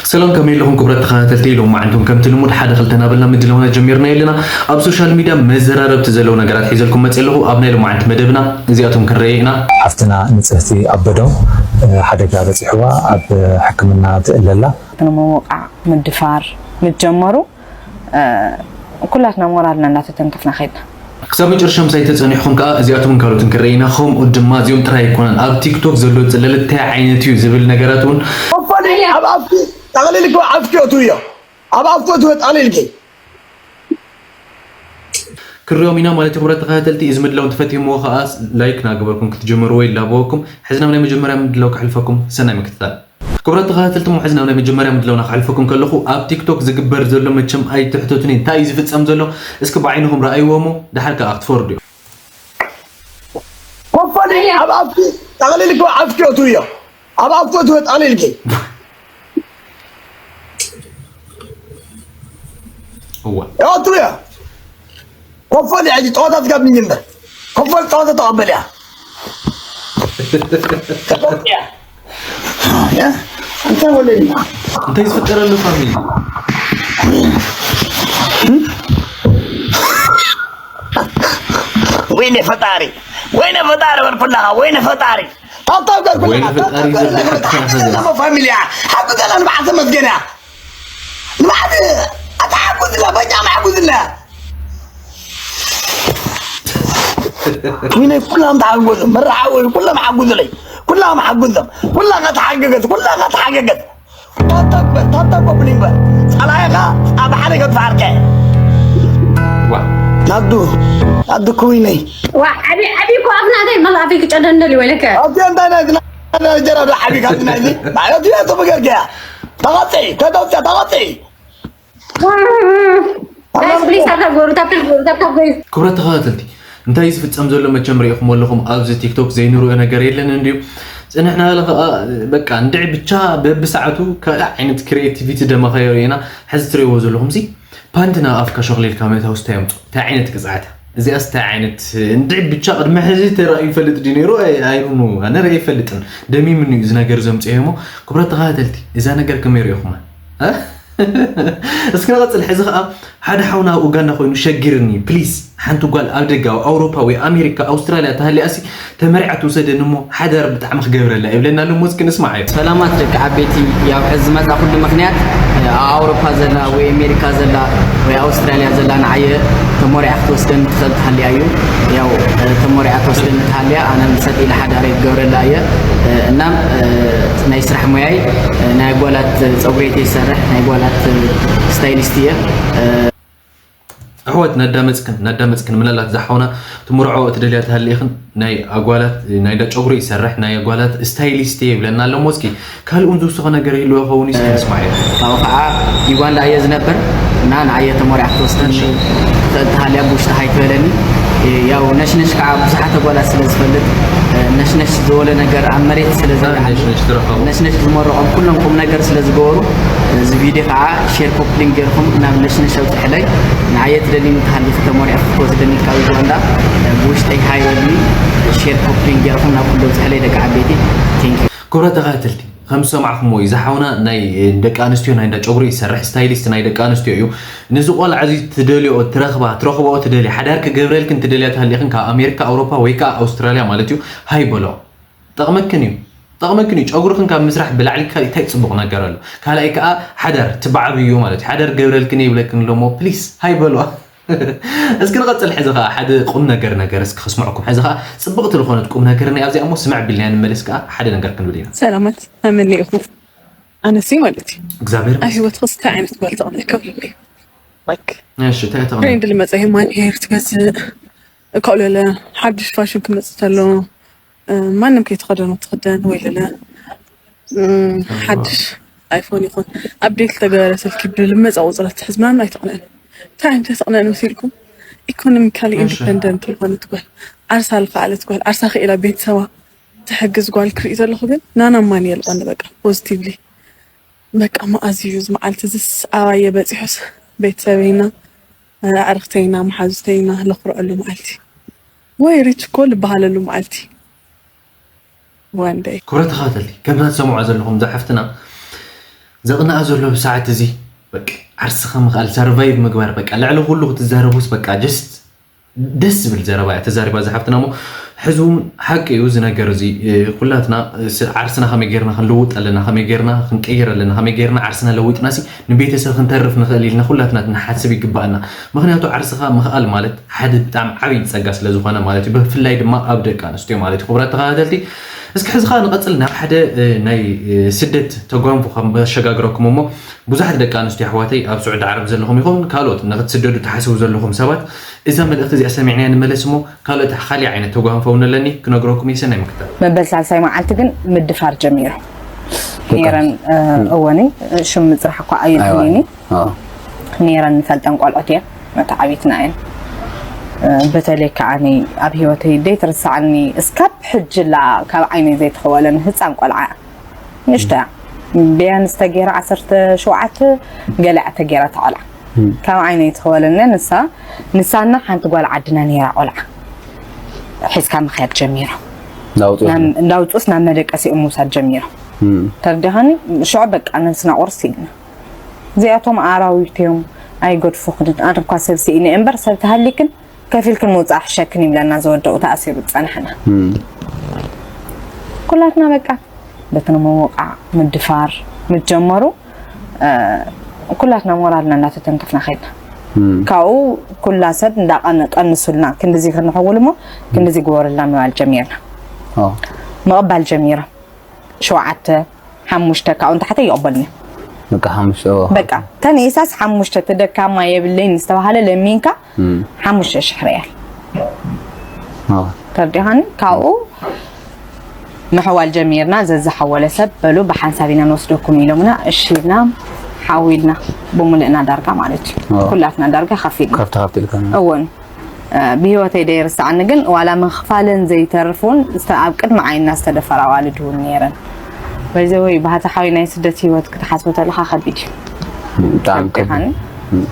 ሰላም፣ ከመይ ኣለኹም ክቡራት ተኸታተልቲ? ሎማዓንቲ እውን ከምቲ ልሙድ ሓደ ክልተ እናበልና ምድላውና ጀሚርና ኣለና። ኣብ ሶሻል ሚድያ መዘራረብቲ ዘለዉ ነገራት ሒዘልኩም መፅእ ኣለኹ። ኣብ ናይ ሎማዓንቲ መደብና እዚኣቶም ክንረኤ ኢና። ሓፍትና ንጽህቲ ኣበዶ፣ እ፣ ሓደጋ በጺሕዋ ኣብ ሕክምና ትእለላ። ንምውቃዕ ምድፋር ምስ ጀመሩ፣ እ፣ ኩላትና ሞራልና እናተተንከፍና ከይድና። ክሳብ መጨረሻ ምሳይ ተጸኒሕኩም ከኣ እዚኣቶምን ካልኦትን ክንርኢ ኢና። ከምኡ ድማ እዚኦም ጥራይ ኣይኮነን፣ ኣብ ቲክቶክ ዘሎ ጽለለት እንታይ ዓይነት እዩ ዝብል ነገራት እውን ኮፈሊ ኣብ ኣፍኪ ጠቕሊልኪ ኣፍኪ እትውዮ። ኣብ ኣፍኪ እትውዮ ጠቕሊልኪ። ክንሪኦም ኢና ማለት እዩ። ክቡራት ተኸታተልቲ፣ እዚ ምድላው እንተፈቲሕምዎ ከኣ ላይክ እናገበርኩም ክትጅምርዎ ይላበወኩም። ሕዚ ናብ ናይ መጀመርያ ምድላው ከሕልፈኩም፣ ሰናይ ምክትታል። ክቡራት ተኸታተልቲ፣ እሞ ሕዚ ናብ ናይ መጀመርያ ምድላውና ከሕልፈኩም ከለኹ፣ ኣብ ቲክቶክ ዝግበር ዘሎ መቸም ኣይትሕተቱኒ፣ እንታይ እዩ ዝፍጸም ዘሎ? እስኪ ብዓይንኹም ረኣይዎ እሞ፣ ደሓር ከኣ ክትፈርዱ እዮም። ኮፈሊ ኣብ ኣፍኪ ጠቕሊልኪ ኣፍኪ እትውዮ። ኣብ ኣፍኪ እትውዮ ጠቕሊልኪ። እዋ። እትውዮ። ኮፈሊ ሕጂ ጸወታ ትጋብኝ እምበር። ኮፈሊ ጸወታ ተቐበል እያ። ተቐበል እያ። ያ፣ እንታይ ወለድና? እንታይ ዝፍጠር ኣሎ ፋሚሊ? ወይኔ ፈጣሪ፣ ወይኔ ፈጣሪ በል ኩላኻ፣ ወይኔ ፈጣሪ። ታብታብ ገር ኩላኻ፣ ወይኔ ፈጣሪ ታብታብ ገር ዘብል ኩላኻ፣ ሓቅኻ ዘብል። ታብታብ ገር ፋሚሊ እያ። ሓቂ ዘላ ንብዓት ተመስገን እያ። ንብዓት ኣታ ሓጉዝላ፣ በጃ ማሕጉዝላ። ወይኔ ኩላም ተሓጎዙ፣ መራሓዊ ኩላም ሓጉዝለይ። ኩላም ሓጉዞም። ኩላኻ ተሓገገት፣ ኩላኻ ተሓገገት። ታብታብ በል፣ ታብታብ በል እምበር። ጸላኢኻ ኣብ ሓደ ገጽ ዓርከ። ዋ። ናዱ፣ ናዱ ኩይነይ። ዋ፣ ዓቢ፣ ዓቢ እኮ ኣፍ ናተይ፣ መል ኣፈይ ክጨደን ደልዩ ወይለከ። ኣቲ እንታይ ናይ ዝና-፣ ናይ ጀራ ዶ ዓቢ ካብ ናይ እዚ? ማለት እዩ፣ እቶም ገርገያ። ተቐጽዒ፣ ከተውጽያ፣ ተቐጽዒ። ጋይስ፣ ፕሊስ፣ ታብታብ ግበሩ፣ ታብታብ ግበሩ፣ ታብታብ ግበሩ። ክቡራት ተኸታተልቲ፣ እንታይ እዩ ዝፍጸም ዘሎ? መቸም ርኢኹም ኣለኹም ኣብዚ ቲክቶክ፣ ዘይንሪኦ ነገር የለን እንድዩ። ጽንሕና ኢለ ኸኣ፣ በቃ፣ እንድዒ ብቻ በብሰዓቱ ካልእ ዓይነት ክሪኤቲቪቲ ደማኻዮ ርኢና። ሕዚ ትሪእዎ ዘለኹም ሲ፣ ፓንትና ኣፍካ ሸኽሊልካ ምእታው ስታይ ኣምጽኦ። እንታይ ዓይነት ቅጽዓት? እዚኣስ እንታይ ዓይነት፣ እንድዒ ብቻ ቅድሚ ሕዚ ተራእዩ ይፈልጥ ድዩ ነይሩ? ኣይ-፣ ኣይሩኑ፣ ኣነ ርኤ ኣይፈልጥን። ደሚምኒ እዩ እዚ ነገር ዘምጽኦ እሞ፣ ክቡራት ተኸታተልቲ፣ እዛ ነገር ከመይ ርኢኹማ? እ? እስኪ ንቐጽል። ሕዚ ኸኣ ሓደ ሓውና ኣብ ኡጋንዳ ኮይኑ ሸጊርኒ፣ ፕሊስ፣ ሓንቲ ጓል ኣብ ደገ፣ ኣብ ኣውሮፓ ወይ ኣሜሪካ፣ ኣውስትራልያ ተሃልያሲ ተመርዓ ትውሰደኒ እሞ ሓዳር ብጣዕሚ ክገብረላ ይብለና ኣሎ። እሞ እስኪ ንስማዓዮ። ሰላማት ደቂ ዓበይቲ፣ ያው ሕዚ ዝመጻ ኩሉ ምኽንያት፣ ኣብ ኣውሮፓ ዘላ ወይ ኣሜሪካ ዘላ ወይ ኣውስትራልያ ዘላ ንዓየ ተሞሪዓ ክትወስደኒ ትኽእል ትሃልያ እዩ። ያው ተሞሪዓ ትወስደኒ ትሃልያ፣ ኣነ ምሰጥ ኢለ ሓዳረይ ክገብረላ እየ። እናም ናይ ስራሕ ሞያይ ናይ ኣጓላት ጸጉሪ እየ ይሰርሕ፣ ናይ ጓላት ስታይሊስት እየ። ኣሕዋት፣ እናዳመጽክን፣ እናዳመጽክን፣ ምናልባት እዛ ሓውና ትምርዖ እትደልያ ትሃሊ ኢኽን፣ ናይ ኣጓላት፣ ናይ እንዳ ጨጉሪ ይሰርሕ፣ ናይ ኣጓላት ስታይሊስት እየ ይብለና ኣሎ። እሞ እስኪ ካልእ እውን ዝውስኾ ነገር ይህልዎ ይኸውን? እስኪ ንስማዕ። ካብኡ ከዓ ዩጋንዳ እየ ዝነብር እና ንዓየ ተሞሪዓ ክትወስደኒ ትኽእል ትሃልያ ብውሽጢ ሃይ ትበለኒ። ያው ነሽነሽ ከዓ ብዙሓት ኣጓላት ስለ ዝፈልጥ፣ ነሽነሽ ዝበሎ ነገር ኣብ መሬት ስለ ዘይዓሉ፣ ነሽነሽ ዝረኸቡ። ነሽነሽ ዝመረቖም ኩሎም ቁም ነገር ስለ ዝገበሩ፣ እዚ ቪድዮ ከዓ ሼር ኮፕሊንግ ገይርኩም ናብ ነሽነሽ ኣውፅሕለይ። ንዓየ ትደልኒ እንተሃሊኺ ተመሪዕኺ ክትወስደኒ ካብ ዩጋንዳ፣ ብውሽጠይ ሃይ በልኒ። ሼር ኮፕሊንግ ገይርኩም ናብ ኩሉ ኣውፅሕለይ ደቂ ዓበይቲ። ቴንክ ዩ። ክቡራት ተኸታተልቲ፣ ከም ዝሰማዕኩምዎ እዩ፣ እዚ ሓውና ናይ ደቂ ኣንስትዮ ናይ እንዳ ጨጉሪ ይሰርሕ፣ ስታይሊስት ናይ ደቂ ኣንስትዮ እዩ። ነዚ ቆልዓ እዚ ትደልዮ ትረኽባ፣ ትረኽብኦ ትደልያ፣ ሓዳር ክገብረልክን ትደልያ ተሃሊኽን ካብ ኣሜሪካ፣ ኣውሮፓ ወይ ከዓ ኣውስትራልያ ማለት እዩ፣ ሃይ በሎ። ጠቕመክን እዩ፣ ጠቕመክን እዩ። ጨጉርኽን ካብ ምስራሕ ብላዕሊ ካልእ እንታይ ጽቡቕ ነገር ኣሎ? ካልኣይ ከኣ ሓዳር ትበዓብዩ ማለት እዩ። ሓዳር ገብረልክን እየ ይብለክን ኣሎ እሞ ፕሊስ ሃይ በልዋ። እስኪ ንቐጽል። ሕዚ ከኣ ሓደ ቁም ነገር ነገር እስኪ ከስምዐኩም። ሕዚ ከኣ ጽብቕቲ ዝኾነት ቁም ነገር ናይ ኣብዚኣ እሞ ስምዕ ቢልናያ ንመለስ ከኣ ሓደ ነገር ክንብል ኢና። ሰላማት፣ ኣመለይኹ። ኣነሲ ማለት እዩ። እግዚኣብሔር ኣብ ይመስገን። ህይወትክስ እንታይ ዓይነት ጓል ተቕንኢ ከብለለይ? ላይክ፣ እሺ፣ እንታይ ተቕንኢ? ፍሬንድ ልመጸ ማን ሄር ትገዝእ፣ እኮ ለለ ሓድሽ ፋሽን ክመጽእ ተሎ፣ እ፣ ማንም ከይተኸደኖ ትኽደን ወይ ለለ፣ እ፣ ሓድሽ ኣይፎን ይኹን ኣፕዴት ዝተገበረ ስልኪ ብልመጻ ቁጽሪ ትሕዝ ምናምን ኣይተቕንእን። እንታይ ዓይነት ተቕንእን መሲልኩም? ኢኮኖሚካሊ እሺ። ኢንዲፐንደንት ዝኾነት ጓል፣ ዓርሳ ዝኸኣለት ጓል፣ ዓርሳ ክኢላ ቤተሰባ ትሕግዝ ጓል ክርኢ ዘለኹ ግን ናና ማን የልቐኒ በቃ ፖዚቲቭሊ። በቃ መኣዝ እዩ እዚ መዓልቲ እዚስ ኣባየ በጺሑስ ቤተሰበይና፣ ኣዕርኽተይና፣ መሓዙተይና ለኹርዐሉ መዓልቲ ወይ ሪች እኮ ልበሃለሉ መዓልቲ። One day። ክቡራት ተኸታተልቲ፣ ከምዛ ትሰምዑ ዘለኹም እዛ ሓፍትና ዘቕንኣ ዘሎ ብሰዓት እዚ በቃ ዓርስኻ ምኽኣል፣ ሰርቫይቭ ምግባር፣ በቃ ልዕሊ ኩሉ ክትዛረቡስ በቃ ጀስት ደስ ዝብል ዘረባ እያ ተዛሪባ ዝሓፍትና። እሞ ሕዚ እውን ሓቂ እዩ እዚ ነገር እዚ። ኩላትና ዓርስና ከመይ ጌርና ክንልውጥ ኣለና፣ ከመይ ጌርና ክንቀይር ኣለና፣ ከመይ ጌርና ዓርስና ለዊጥናሲ ንቤተሰብ ክንተርፍ ንኽእል ኢልና ኩላትና ንሓስብ ይግባኣና። ምክንያቱ ዓርስኻ ምኽኣል ማለት ሓደ ብጣዕሚ ዓብዪ ፀጋ ስለ ዝኾነ ማለት እዩ። ብፍላይ ድማ ኣብ ደቂ ኣንስትዮ ማለት እዩ። ክቡራት ተኸታተልቲ፣ እስኪ ሕዚ ከዓ ንቐፅል ናብ ሓደ ናይ ስደት ተጓንፎ ካብ መሸጋግረኩም እሞ ብዙሓት ደቂ ኣንስትዮ ኣሕዋተይ ኣብ ስዑዲ ዓረብ ዘለኹም ይኹን ካልኦት ንክትስደዱ ትሓስቡ ዘለኹም ሰባት እዛ መልእኽቲ እዚኣ ሰሚዕናያ ንመለስ እሞ ካልኦት ካሊእ ዓይነት ተጓንፎ እውን ኣለኒ ክነግረኩም እየ። ሰናይ ምክታል። መበል ሳልሳይ መዓልቲ ግን ምድፋር ጀሚሩ ነይረን። እወኒ ሽም ምፅራሕ እኳ ኣየድልየኒ ነይረን። ንፈልጠን ቆልዑት እየን፣ መተዓቢትና እየን። በተለይ ከዓ ኣብ ሂወተይ ዘይትርሳዓኒ እስካብ ሕጅላ ካብ ዓይነይ ዘይትኸወለን ህፃን ቆልዓ ንእሽቶ እያ። ቢያንስ ተገይራ ዓሰርተ ሸውዓተ ገለ እያ ተገይራ እታ ቆልዓ። ካብ ዓይነይ ትኸወለኒ ንሳ ንሳና ሓንቲ ጓል ዓድና ነይራ ቆልዓ ሒዝካ ምኽያድ ጀሚራ። እንዳውፅኡስ ናብ መደቀሲኦም ምውሳድ ጀሚራ። ተረዲኻኒ? ሽዑ በቃ ነብስና ቁርስ ኢልና እዚኣቶም ኣራዊት እዮም ኣይገድፉኽንን። ኣነ እኳ ሰብ ስኢነ እየ እምበር ሰብ ተሃሊክን ከፊልክን ምውፃእ ሕሸክን ይብለና ዝወደኡ ተኣሲሩ ዝፀናሕና ኩላትና በቃ በቲ ንምውቃዕ ምድፋር ምስ ጀመሩ ኩላትና ሞራልና እንዳተተንከፍና ከድና። ካብኡ ኩላ ሰብ እንዳቀነቀንሱልና ክንድዚ ክንሕውል እሞ ክንድዚ ግበሩልና ምባል ጀሚርና። ምቕባል ጀሚሮም። ሸውዓተ ሓሙሽተ ካብኡ ንታሕተ ይቕበሉኒ። በቃ ሓሙሽተ በቃ ተነይሳስ ሓሙሽተ ተደካማ የብለይን ዝተባሃለ ለሚንካ ሓሙሽተ ሽሕ ሪያል ተርዲኻኒ። ካብኡ ምሕዋል ጀሚርና። ዘዝሓወለ ሰብ በሉ ብሓንሳብ ኢና ንወስደኩም ኢሎምና፣ እሺ ኢልና ሓዊልና ብሙልእና ዳርጋ ማለት እዩ። ኩላትና ዳርጋ ከፊልና ካብቲ ካብቲ ኢልካ እወን ብህይወተይ ደይርስዓኒ ግን ዋላ ምኽፋለን ዘይተርፍ እውን ኣብ ቅድሚ ዓይንና ዝተደፈራ ኣዋልድ እውን ነይረን። በዚ ወይ ባህታ ሓዊ ናይ ስደት ህይወት ክትሓስቦ ተለካ ከቢድ እዩ።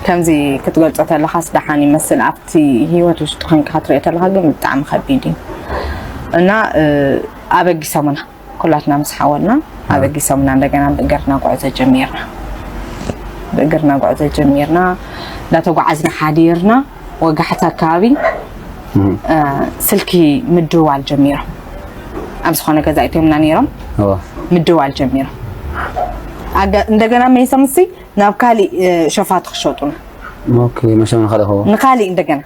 ከምዚ ክትገልፆ ተለካስ ደሓን ይመስል ኣብቲ ህይወት ውሽጢ ኮንካ ክትሪኦ ተለካ ግን ብጣዕሚ ከቢድ እዩ እና ኣበጊሶምና ኩላትና ምስ ሓወልና ኣበጊሶምና እንደገና ብእግርና ጉዕዞ ጀሚርና ብእግርና ጉዕዞ ጀሚርና እንዳተጓዓዝና ሓዲርና ወጋሕታ ኣከባቢ ስልኪ ምድዋል ጀሚሮም። ኣብ ዝኾነ ገዛ እትዮምና ነይሮም ምድዋል ጀሚሮም። እንደገና መይሶም ሲ ናብ ካሊእ ሸፋቱ ክሸጡና ንካሊእ እንደገና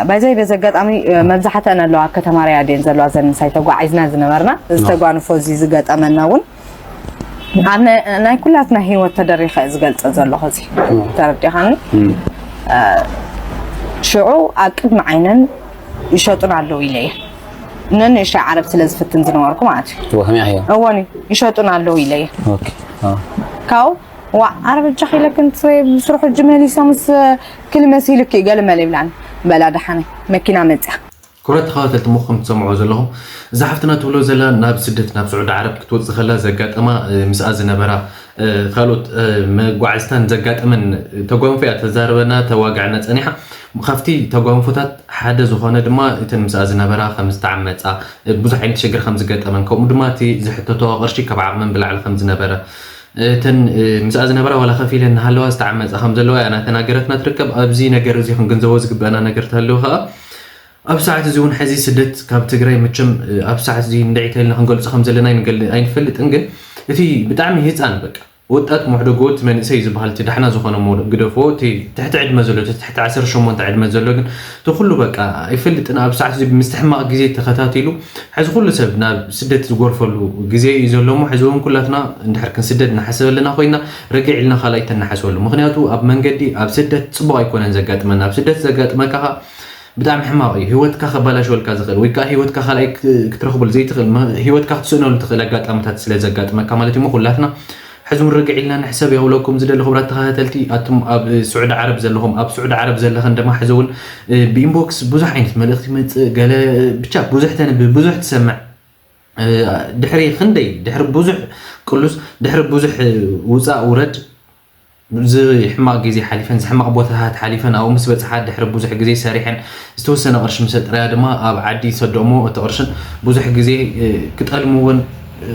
ባይዘይ በዚ ኣጋጣሚ መብዛሕተን ኣለዋ ኣብ ከተማ ሪያድ እየን ዘለዋ ዘን ምሳይ ተጓዒዝና ዝነበርና ዝተጓንፎ እዚ ዝገጠመና እውን ኣብ ናይ ኩላትና ሂወት ተደሪኸ ዝገልፀ ዘለኹ እዚ ተረዲኻኒ። ሽዑ ኣብ ቅድሚ ዓይነን ይሸጡን ኣለዉ ኢለ እየ ነንእሽተይ ዓረብ ስለ ዝፍትን ዝነበርኩ ማለት እዩ። እወን ይሸጡን ኣለዉ ኢለ እየ ካብኡ ዋ ዓረብ እጃኺ ኢለክን ትስረየ ብስርሑ እጅ መሊሶምስ ክሊ መሲልኪ ገለ መለ ይብላኒ በላ ደሓነ መኪና መፅያ ክብረት ተኸታተልቲ ምኹም ትሰምዑ ዘለኹም እዛ ሓፍትና ትብሎ ዘላ ናብ ስደት ናብ ስዑዲ ዓረብ ክትወፅእ ከላ ዘጋጠማ ምስኣ ዝነበራ ካልኦት መጓዕዝታን ዘጋጠመን ተጓንፎ እያ ተዛርበና ተዋግዐና ፀኒሓ ካብቲ ተጓንፎታት ሓደ ዝኾነ ድማ እተን ምስኣ ዝነበራ ከም ዝተዓመፃ ብዙሕ ዓይነት ሽግር ከም ዝገጠመን ከምኡ ድማ እቲ ዝሕተተዋ ቅርሺ ካብ ዓቕመን ብላዕሊ ከም ዝነበረ እተን ምስኣ ዝነበራ ዋላ ከፊለን እናሃለዋ ዝተዓመፃ ከም ዘለዋ እያ እናተናገረትና ትርከብ። ኣብዚ ነገር እዚ ክንግንዘቦ ዝግበአና ነገር ተሃልዩ ከዓ ኣብ ሰዓት እዚ እውን ሕዚ ስደት ካብ ትግራይ መቸም ኣብ ሰዓት እዚ እንድዒ ተልና ክንገልፆ ከም ዘለና ኣይንፈል- ኣይንፈልጥን፣ ግን እቲ ብጣዕሚ ህፃን በቃ ወጣት ምሕደጎ እቲ መንእሰይ ዝበሃል እቲ ዳሕና ዝኾነ እሞ ግደፎ እቲ ትሕቲ ዕድመ ዘሎ እቲ ትሕቲ ዓሰርተ ሸሞንተ ዕድመ ዘሎ ግን እቲ ኩሉ በቃ ኣይፈልጥን ኣብ ሰዓት እዚ ብምስትሕማቕ ግዜ ተኸታቲሉ ሕዚ ኩሉ ሰብ ናብ ስደት ዝጎርፈሉ ግዜ እዩ ዘሎ እሞ ሕዚ እውን ኩላትና እንድሕር ክንስደድ ንሓስብ ኣለና ኮይና ርግዕ ኢልና ካልኣይ ተናሓስበሉ ምክንያቱ ኣብ መንገዲ ኣብ ስደት ፅቡቕ ኣይኮነን ዘጋጥመና ኣብ ስደት ዘጋጥመካ ከዓ ብጣዕሚ ሕማቕ እዩ ህይወትካ ከባላሸወልካ ዝኽእል ወይ ከዓ ህይወትካ ካልኣይ ክትረኽበሉ ዘይትኽእል ህይወትካ ክትስእነሉ ትኽእል ኣጋጣምታት ስለ ዘጋጥመካ ማለት እዩ ኩላትና ሕዚ እውን ርግዕ ኢልና ንሕሰብ የውለኩም ዝደሊ ክቡራት ተኸታተልቲ ኣቱም ኣብ ስዑዲ ዓረብ ዘለኹም ኣብ ስዑዲ ዓረብ ዘለኽን ድማ ሕዚ እውን ብኢንቦክስ ብዙሕ ዓይነት መልእኽቲ ይመፅእ ገለ ብቻ ብዙሕ ተንብብ ብዙሕ ትሰምዕ ድሕሪ ክንደይ ድሕሪ ብዙሕ ቅሉስ ድሕሪ ብዙሕ ውፃእ ውረድ እዚ ሕማቕ ግዜ ሓሊፈን እዚ ሕማቕ ቦታታት ሓሊፈን ኣብኡ ምስ በፅሓ ድሕሪ ብዙሕ ግዜ ሰሪሐን ዝተወሰነ ቅርሺ ምስ ኣጥረያ ድማ ኣብ ዓዲ ይሰደኦሞ እቲ ቅርሽን ብዙሕ ግዜ ክጠልሙ እውን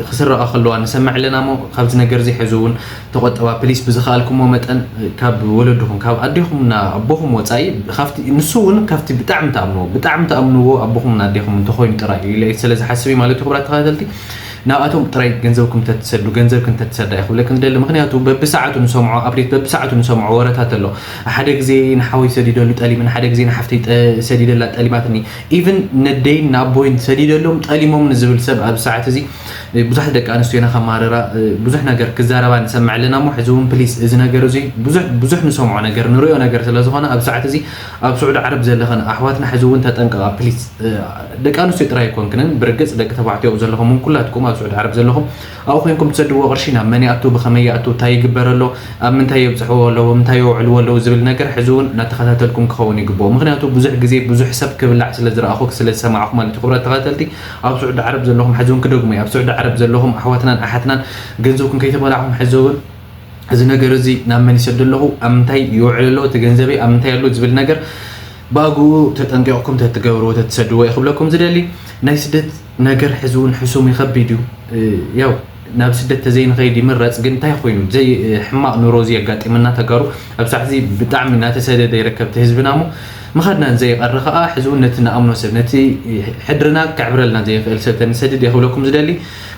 ክስረቓ ከለዋ ንሰምዕ ኣለና። እሞ ካብዚ ነገር እዚ ሕዚ እውን ተቆጠባ ፕሊስ። ብዝኸኣልኩሞ መጠን ካብ ወለድኹም ካብ ኣዴኹም ና ኣቦኹም ወፃኢ ካብቲ ንሱ እውን ካብቲ ብጣዕሚ ተኣምንዎ ብጣዕሚ ተኣምንዎ ኣቦኹም ና ኣዴኹም እንተኮይኑ ጥራይ እዩ ኢለ ስለ ዝሓስብ እዩ ማለት እዩ። ክቡራት ተኸታተልቲ፣ ናብኣቶም ጥራይ ገንዘብኩም ተትሰዱ ገንዘብክን ተትሰዳ ይኽብለክን ዝደሊ። ምክንያቱ በብሰዓቱ ንሰምዖ ኣፕዴት በብሰዓቱ ንሰምዖ ወረታት ኣሎ። ሓደ ግዜ ንሓወይ ሰዲደሉ ጠሊምን ሓደ ግዜ ንሓፍተይ ጠ- ሰዲደላ ጠሊማትኒ። ኢቭን ነደይን ናቦይን ሰዲደሎም ጠሊሞም ንዝብል ሰብ ኣብ ሰዓት እዚ ብዙሓት ደቂ ኣንስትዮና ከማረራ ብዙሕ ነገር ክዛረባ ንሰምዕ ኣለና። እሞ ሕዚ እውን ፕሊስ እዚ ነገር እዚ ብዙሕ ብዙሕ ንሰምዖ ነገር ንሪኦ ነገር ስለ ዝኾነ ኣብ ሰዓት እዚ ኣብ ስዑዲ ዓረብ ዘለኸን ኣሕዋትና ሕዚ እውን ተጠንቀቓ ፕሊስ። ደቂ ኣንስትዮ ጥራይ ኣይኮንክንን ብርግፅ ደቂ ተባዕትዮ ዘለኹም እውን ኩላትኩም ኣብ ስዑዲ ዓረብ ዘለኹም ኣብኡ ኮይንኩም ትሰድዎ ቅርሺ ናብ መን ይኣቱ ብኸመይ ይኣቱ እንታይ ይግበር ኣሎ ኣብ ምንታይ የብፅሕዎ ኣለዉ ምንታይ የውዕልዎ ኣለዉ ዝብል ነገር ሕዚ እውን እናተኸታተልኩም ክኸውን ይግብኦ። ምክንያቱ ብዙሕ ግዜ ብዙሕ ሰብ ክብላዕ ስለ ዝረኣኹ ስለ ዝሰማዕኹ ማለት እዩ። ክቡራት ተኸታተልቲ ኣብ ስዑዲ ዓረብ ዘለኹም ሕዚ እውን ክደግሞ እዩ። ኣብ ስዑዲ ዓረብ ዘለኹም ኣሕዋትናን ኣሓትናን ገንዘብኩም ከይተበላዕኹም ሕዚ እውን እዚ ነገር እዚ ናብ መን ይሰዶ ኣለኹ ኣብ ምንታይ ይውዕል ኣሎ እቲ ገንዘበይ ኣብ ምንታይ ኣሎ ዝብል ነገር ብኣግኡ ተጠንቂቕኩም ተትገብርዎ ተትሰድዎ እየ ክብለኩም ዝደሊ። ናይ ስደት ነገር ሕዚ እውን ሕሱም ይኸቢድ እዩ። ያው ናብ ስደት ተዘይንኸይድ ይምረፅ ግን እንታይ ኮይኑ ዘይ ሕማቕ ኑሮ እዚ የጋጢመና ተጋሩ ኣብ ሳዕ እዚ ብጣዕሚ እናተሰደደ ይርከብ እቲ ህዝብና እሞ ምኻድና ዘይቀሪ ከዓ ሕዚ እውን ነቲ ንኣምኖ ሰብ ነቲ ሕድርና ክዕብረልና ዘይኽእል ሰብ ተንሰድድ እየ ክብለኩም ዝደሊ።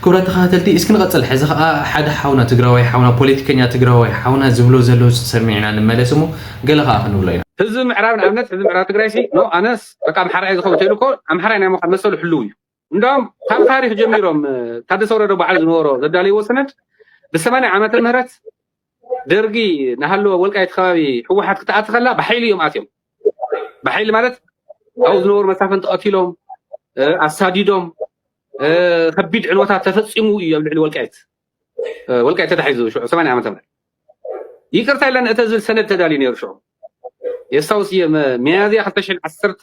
ክብራት ተኸታተልቲ እስኪ ንቐፅል። ሕዚ ከዓ ሓደ ሓውና ትግራዋይ ሓውና ፖለቲከኛ ትግራዋይ ሓውና ዝብሎ ዘሎ ሰሚዕና ንመለስ እሞ ገለ ከዓ ክንብሎ ኢና። ህዝቢ ምዕራብ ንኣብነት ህዝቢ ምዕራብ ትግራይ ሲ ኖ ኣነስ በቃ ኣምሓራይ ዝኸውን ተይሉ እኮ ኣምሓራይ ናይ ምዃን መሰሉ ህልው እዩ። እንደውም ካብ ታሪክ ጀሚሮም ታደሰ ወረደ በዓል ዝነበሮ ዘዳለይዎ ሰነድ ብሰማንያ ዓመተ ምህረት ደርጊ ናሃለወ ወልቃይት ከባቢ ህወሓት ክትኣቲ ከላ ብሓይሊ እዮም ኣትዮም። ብሓይሊ ማለት ኣብኡ ዝነበሩ መሳፍንቲ ቀቲሎም ኣሳዲዶም ከቢድ ዕንወታት ተፈፂሙ እዩ ኣብ ልዕሊ ወልቃይት። ወልቃይት ተታሒዙ ሽዑ ሰማንያ ዓመተ ምህረት ይቅርታ ኢለን እተ ዝብል ሰነድ ተዳልዩ ነይሩ ሽዑ የስታውስ እየ። ሚያዝያ ክልተ ሽሕን ዓሰርተ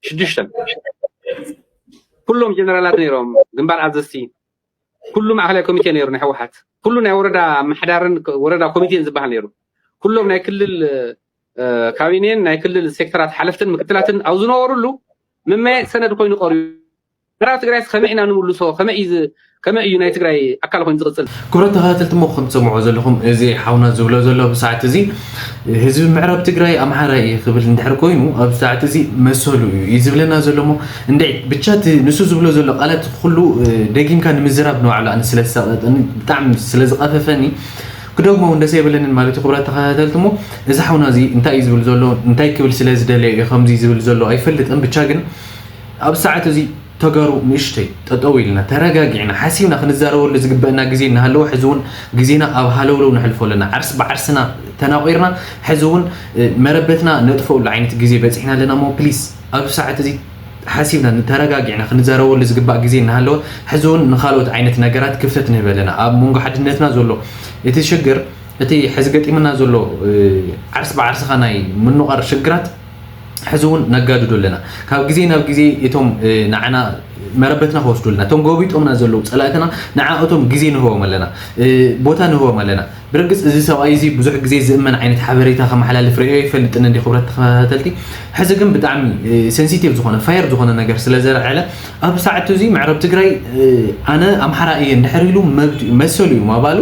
ሽዱሽተን ኩሎም ጀነራላት ነይሮም ግንባር ኣዘዝቲ ኩሉ ማእኸላይ ኮሚቴ ነይሩ ናይ ህወሓት ኩሉ ናይ ወረዳ ኣመሓዳርን ወረዳ ኮሚቴን ዝበሃል ነይሩ። ኩሎም ናይ ክልል ካቢኔን ናይ ክልል ሴክተራት ሓለፍትን ምክትላትን ኣብ ዝነበሩሉ መመያየጢ ሰነድ ኮይኑ ቀርዩ። ምዕራብ ትግራይስ ከመይ ኢና ንምልሶ? ከመይ እዩ ናይ ትግራይ ኣካል ኮይኑ ዝቕፅል? ክቡራት ተኸታተልቲ እሞ ከም ትሰምዑ ዘለኹም እዚ ሓውና ዝብሎ ዘሎ ብሰዓት እዚ ህዝቢ ምዕራብ ትግራይ ኣምሓራ እየ ክብል እንድሕር ኮይኑ ኣብ ሰዓት እዚ መሰሉ እዩ እዩ ዝብለና ዘሎ እሞ እንድዒ ብቻ እቲ ንሱ ዝብሎ ዘሎ ቃላት ኩሉ ደጊምካ ንምዝራብ ንባዕሉ ኣነ ስለ ዝሰቐጠኒ ብጣዕሚ ስለ ዝቐፈፈኒ ክደግሞ እውን ደስ የብለንን ማለት እዩ። ክቡራት ተኸታተልቲ እሞ እዚ ሓውና እዚ እንታይ እዩ ዝብል ዘሎ እንታይ ክብል ስለ ዝደለየ እዩ ከምዚ ዝብል ዘሎ ኣይፈልጥን ብቻ ግን ኣብ ሰዓት እዚ ተጋሩ ንእሽተይ ጠጠው ኢልና ተረጋጊዕና ሓሲብና ክንዛረበሉ ዝግበአና ግዜ እናሃለወ ሕዚ እውን ግዜና ኣብ ሃለውለው ነሕልፎ ኣለና። ዓርስ ብዓርስና ተናቒርና ሕዚ እውን መረበትና ነጥፈሉ ዓይነት ግዜ በፂሕና ኣለና። እሞ ፕሊስ ኣብዚ ሰዓት እዚ ሓሲብና ተረጋጊዕና ክንዛረበሉ ዝግባእ ግዜ እናሃለወ ሕዚ እውን ንካልኦት ዓይነት ነገራት ክፍተት ንህብ ኣለና። ኣብ መንጎ ሓድነትና ዘሎ እቲ ሽግር እቲ ሕዚ ገጢምና ዘሎ ዓርስ ብዓርስኻ ናይ ምንቋር ሽግራት ሕዚ እውን ነጋድዶ ኣለና። ካብ ግዜ ናብ ግዜ እቶም ንዓና መረበትና ክወስዱልና እቶም ጎቢጦምና ዘለዉ ፀላእትና ንዓእቶም ግዜ ንህቦም ኣለና፣ ቦታ ንህቦም ኣለና። ብርግፅ እዚ ሰብኣይ እዚ ብዙሕ ግዜ ዝእመን ዓይነት ሓበሬታ ከመሓላልፍ ርእዮ ይፈልጥን እንዲ ክብረት ተኸታተልቲ። ሕዚ ግን ብጣዕሚ ሴንሲቲቭ ዝኾነ ፋየር ዝኾነ ነገር ስለ ዘልዐለ ኣብ ሰዓቱ እዚ ምዕራብ ትግራይ ኣነ ኣምሓራ እየ እንድሕር ኢሉ መብት መሰሉ እዩ ማባሉ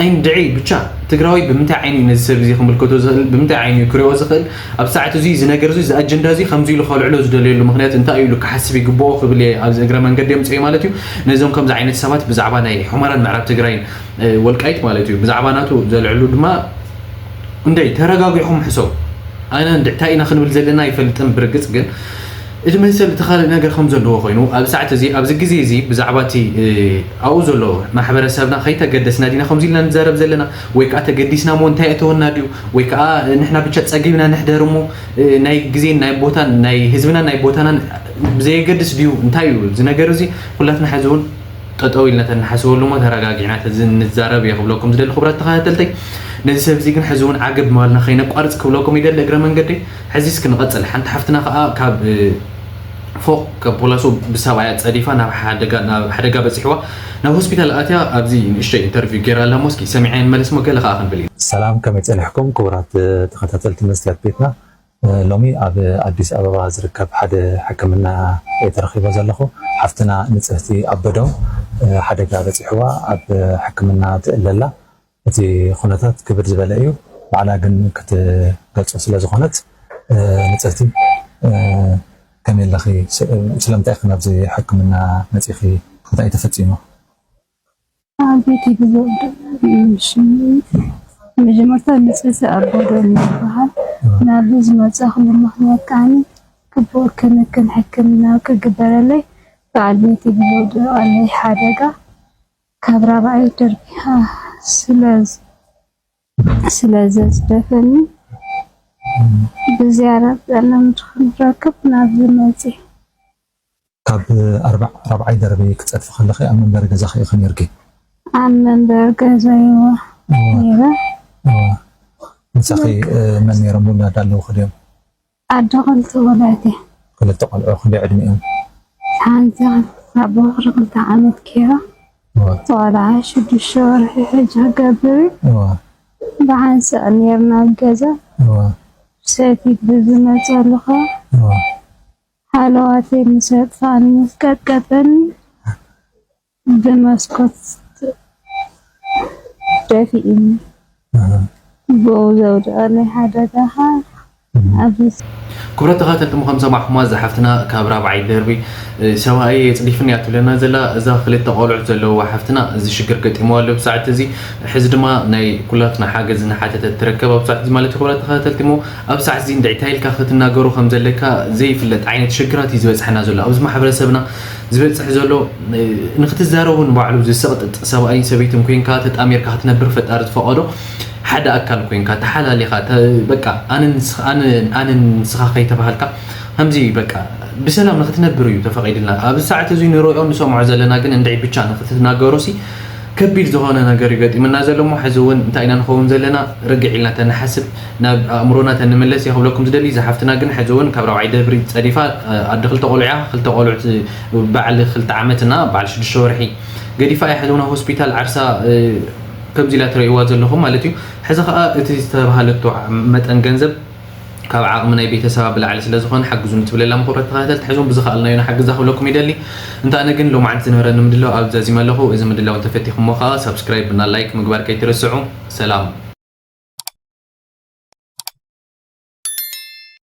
ኣይንድዒ ብቻ ትግራዋይ ብምንታይ ዓይኒ እዩ ነዚ ሰብ እዚ ክምልከቶ ዝኽእል ብምንታይ ዓይኒ እዩ ክሪኦ ዝኽእል ኣብ ሰዓት እዚ እዚ ነገር እዚ እዚ ኣጀንዳ እዚ ከምዚ ኢሉ ከልዕሎ ዝደልየሉ ምክንያት እንታይ እዩ ኢሉ ክሓስብ ይግብኦ ክብል እየ ኣብዚ እግረ መንገዲ የምፅኦ ማለት እዩ። ነዞም ከምዚ ዓይነት ሰባት ብዛዕባ ናይ ሑመራን ምዕራብ ትግራይን ወልቃይት ማለት እዩ ብዛዕባ ናቱ ዘልዕሉ ድማ እንደ ተረጋጊኹም ሕሰቡ። ኣነ እንታይ ኢና ክንብል ዘለና ኣይፈልጥን ብርግፅ ግን እቲ መሰል እቲ ካልእ ነገር ከም ዘለዎ ኮይኑ ኣብ ሰዓት እዚ ኣብዚ ግዜ እዚ ብዛዕባ እቲ ኣብኡ ዘሎ ማሕበረሰብና ከይተገደስና ዲና ከምዚ ኢልና ንዛረብ ዘለና ወይ ከዓ ተገዲስና ሞ እንታይ እተወና ድዩ ወይ ከዓ ንሕና ብቻ ፀጊብና ንሕደር እሞ ናይ ግዜን ናይ ቦታን ናይ ህዝብና ናይ ቦታናን ብዘየገድስ ድዩ እንታይ እዩ እዚ ነገር እዚ ኩላትና ሕዚ እውን ጠጠው ኢልና ተንሓስበሉ እሞ ተረጋጊዕና ንዛረብ እየ ክብለኩም ዝደሊ ክቡራት ተኸታተልተይ። ነዚ ሰብ እዚ ግን ሕዚ እውን ዓገብ ምባልና ከይነቋርፅ ክብለኩም ይደሊ እግረ መንገደይ። ሕዚ እስኪ ንቐፅል። ሓንቲ ሓፍትና ከዓ ካብ ፎቕ ካብ ፖላሶ ብሰብኣያ ፀዲፋ ናብ ሓደጋ በፂሕዋ ናብ ሆስፒታል ኣትያ ኣብዚ ንእሽተይ ኢንተርቪው ገይራ ኣላ እሞ እስኪ ሰሚዓ ይንመለስ እሞ ገለ ከዓ ክንብል ኢና። ሰላም ከመይ ፀኒሕኩም ክቡራት ተኸታተልቲ መስትያት ቤትና። ሎሚ ኣብ ኣዲስ ኣበባ ዝርከብ ሓደ ሕክምና እየ ተረኺበ ዘለኹ። ሓፍትና ንጽህቲ ኣበዶም ሓደጋ በጺሕዋ ኣብ ሕክምና ትእለላ። እቲ ኩነታት ክብድ ዝበለ እዩ። ባዕላ ግን ክትገልጾ ስለ ዝኾነት ንጽህቲ ከመይ ኣለኺ? ስለምንታይ ኢኺ ናብዚ ሕክምና መጺኺ? እንታይ እዩ ተፈጺሙ? ኣብ ቤት ይግበእ። መጀመርታ ንጽህቲ ኣቦዶም ይበሃል። ናብዚ ዝመጻእኩሉ ምኽንያት ከኣ ግቡእ ክንክን ሕክምናዊ ክግበረለይ በዓል ቤተይ ብዘውደቐለይ ሓደጋ ካብ ራብዓይ ደርቢ ስለ ዘጽደፈኒ ብዝያዳ ጥዕና ንክንረክብ ናብዚ መጺእ። ካብ ራብዓይ ደርቢ ክትጸድፊ ከለኺ ኣብ መንበሪ ገዛኺ ኢኺ ነይርኪ? ኣብ መንበሪ ገዛይ እወ ነይረ። ምሳኺ መን ነይሮም? ውላድ ኣለውኺ ድዮም? ኣደ ክልተ ቆልዑ እየ። ክልተ ቆልዑ ክንደይ ዕድሚኦም? ሓንቲ ኣቦ ክልተ ዓመት ገይራ፣ እቲ ቆልዓ ሽዱሽተ ወርሒ ሕጂ ክገብር እዩ። ብሓንሳእ ነይርና ኣብ ገዛ። ሰቲት ብዝመፀሉ ከዓ ሃለዋተይ ምስ ኣጥፍኣኒ ምስ ቀጥቀጠኒ ብመስኮት ደፊእኒ። ብኡ ዘውደቐለይ ሓደጋ ከዓ ኣብዚ። ክቡራት ተኸታተልቲ፣ ከም ሰማዕኹማ እዛ ሓፍትና ካብ ራብዓይ ደርቢ ሰብኣየይ የፅዲፍኒ እያ ትብለና ዘላ። እዛ ክልተ ቆልዑት ዘለውዋ ሓፍትና እዚ ሽግር ገጢምዋ ኣሎ ብሰዓት እዚ። ሕዚ ድማ ናይ ኩላትና ሓገዝ እናሓተተት ትርከብ ኣብ ሰዓት እዚ ማለት እዩ። ክቡራት ተኸታተልቲ፣ እሞ ኣብ ሰዓት እዚ እንድዒ እንታይ ኢልካ ክትናገሮ ከም ዘለካ ዘይፍለጥ ዓይነት ሽግራት እዩ ዝበፅሐና ዘሎ ኣብዚ ማሕበረሰብና። ዝበፅሕ ዘሎ ንክትዛረቡ ንባዕሉ ዝስቕጥጥ ሰብኣይን ሰበይትን ኮይንካ ተጣሚርካ ክትነብር ፈጣሪ ዝፈቐዶ ሓደ ኣካል ኮይንካ ተሓላሊኻ በቃ ኣነን ንስኻ ከይተባሃልካ ከምዚ በቃ ብሰላም ንክትነብር እዩ ተፈቒድልና። ኣብዚ ሰዓት እዚ ንሪኦ ንሰምዖ ዘለና ግን እንድዒ ብቻ ንክትናገሩ ሲ ከቢድ ዝኾነ ነገር እዩ ገጢምና ዘሎ እሞ ሕዚ እውን እንታይ ኢና ንኸውን ዘለና ርግዕ ኢልና ተንሓስብ ናብ ኣእምሮና ተንምለስ እየ ክብለኩም ዝደሊ። እዛ ሓፍትና ግን ሕዚ እውን ካብ ራብዓይ ደብሪ ፀዲፋ ኣደ ክልተ ቆልዑ እያ። ክልተ ቆልዑት በዓል ክልተ ዓመት እና በዓል ሽዱሽተ ወርሒ ገዲፋ እያ ሕዚ እውን ኣብ ሆስፒታል ዓርሳ ከምዚ ኢላ ትርእይዋ ዘለኹም ማለት እዩ። ሕዚ ከዓ እቲ ዝተባሃለቶ መጠን ገንዘብ ካብ ዓቕሚ ናይ ቤተሰባ ብላዕሊ ስለ ዝኾነ ሓግዙኒ ትብል ኣላ። ክቡራት ተኸታተልቲ ሕዚ እውን ብዝኸኣልናዮ ንሓግዛ ክብለኩም ይደሊ። እንተ ኣነ ግን ሎማዓንቲ ዝነበረኒ ምድላው ኣብዚ ዛዚመ ኣለኹ። እዚ ምድላው እንተፈቲኹሞ ከዓ ሳብስክራይብ እና ላይክ ምግባር ከይትርስዑ። ሰላም።